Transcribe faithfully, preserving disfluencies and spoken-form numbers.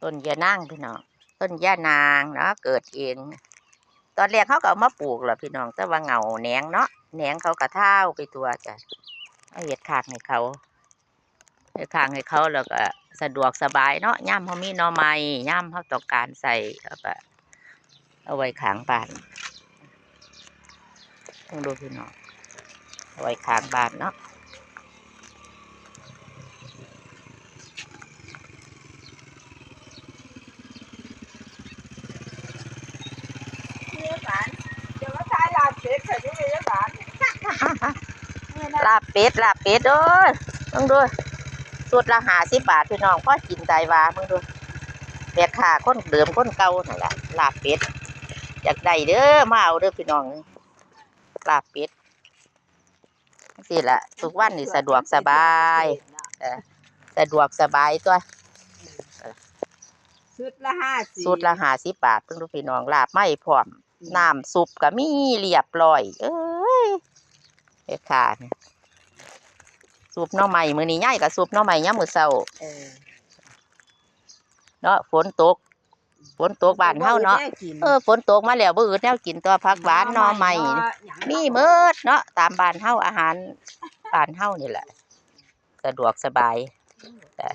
ต้นยานางพี่น้อง ต้นยานางเนาะ เกิดเอง ตอนแรกเขาก็เอามาปลูกแหละพี่น้อง แต่ว่าเหงาแหนงเนาะ แหนงเขาก็เฒ่าไปทั่วจ้ะ เอาเฮ็ดข้างให้เขา เฮ็ดข้างให้เขาแล้วก็สะดวกสบายเนาะ ยามเขามีหน่อไม้ ยามเขาต้องการใช้ เขาก็เอาไว้ข้างบ้าน เบิ่งดูพี่น้อง เอาไว้ข้างบ้านเนาะ เดี๋ยวมาถ่ายลาบเป็ดให้ดูเลยหลาน ลาบเป็ด ลาบเป็ด โอ้ย เบิ่งดู ชุดละห้าสิบบาทพี่น้อง พอกินได้ว่า เบิ่งดู แม่ค้าคนเดิมคนเก่านั่นแหละ ลาบเป็ด อยากได้เด้อ มาเอาเด้อพี่น้อง ลาบเป็ด จั่งซี้ล่ะ ทุกวันนี่สะดวกสบาย เออ สะดวกสบายตัว ชุดละห้าสิบ ชุดละห้าสิบบาท เบิ่งดูพี่น้อง ลาบมาให้พร้อม อืม น้ำซุปก็มีเรียบร้อย เอ้ย แม่ค้านี่ ซุปหน่อไม้ มื้อนี้ยายก็ซุปหน่อไม้ยามมื้อเช้า เออ เนาะ ฝนตก ฝนตกบ้านเฮาเนาะ บ่อึดแนวกิน เออ ฝนตกมาแล้วบ่อึดแนวกินตัว ผักหวาน หน่อไม้ หน่อไม้เนาะ หยัง มีหมดเนาะ ตามบ้านเฮา อาหารบ้านเฮานี่แหละ สะดวกสบาย จ้ะ